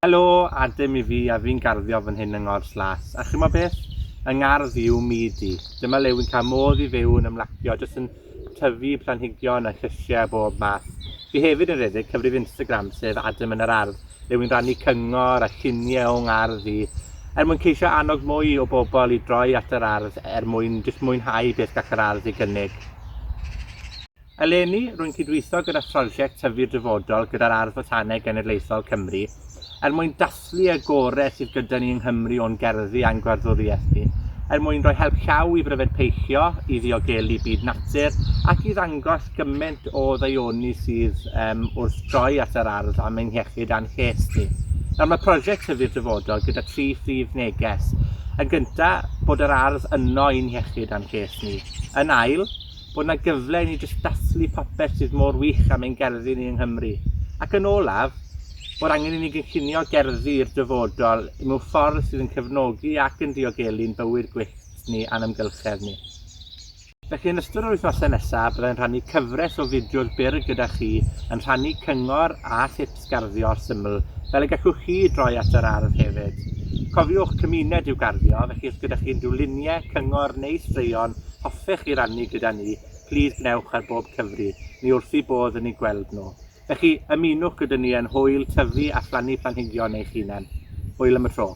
Helo, Adam i fi a fi'n garddio fan hyn yng Ngors Las. A chimo beth? Yng ngardd i yw myd i. Dyma le wy'n cael modd i fyw yn ymlacio, jyst yn tyfu planhigion a llysiau bob math. Fi hefyd yn rhedeg cyfrif Instagram sef Adam yn yr Ardd, le wy'n rhannu cyngor a lluniau o'n ngardd i, er mwyn ceisio annog mwy o bobl i droi at yr ardd er mwyn jyst mwynhau beth gall yr ardd ei gynnig. Eleni, rwy'n cydweithio gyda phrosiect Tyfu'r Dyfodol gyda'r Ardd Fotaneg Genedlaethol Cymru, er mwyn dathlu y gore sydd gyda ni yng Nghymru o'n gerddi a'n gwarddwriaeth ni, er mwyn rhoi help llaw i bryfed peillio, i ddiogelu byd natur, ac i ddangos gymaint o ddaioni sydd um, wrth droi at yr ardd am ein hiechyd a'n lles ni. Nawr, mae prosiect Tyfu'r Dyfodol gyda tri phrif neges. Yn gyntaf, bod yr ardd yno i'n hiechyd a'n lles ni. Yn ail, bod 'na gyfle i ni jyst dathlu popeth sydd mor wych am ein gerddi ni yng Nghymru. Ac yn olaf, bod angen i ni gynllunio gerddi i'r dyfodol mewn ffordd sydd yn cefnogi ac yn diogelu'n bywyd gwyllt ni a'n amgylchedd ni. Felly yn ystod yr wythnosau nesaf, byddai'n rhannu cyfres o fideos byr gyda chi yn rhannu cyngor a thips garddio syml, fel y gallwch chi droi at yr ardd hefyd. Cofiwch, cymuned yw garddio, felly os gyda chi unrhyw luniau, cyngor neu straeon hoffech chi rannu gyda ni, plîs gwnewch ar bob cyfri. Ni wrth i bodd yn eu gweld nhw. Felly, ymunwch gyda ni yn hwyl tyfu a phlannu planhigion eich hunain. Hwyl am y tro.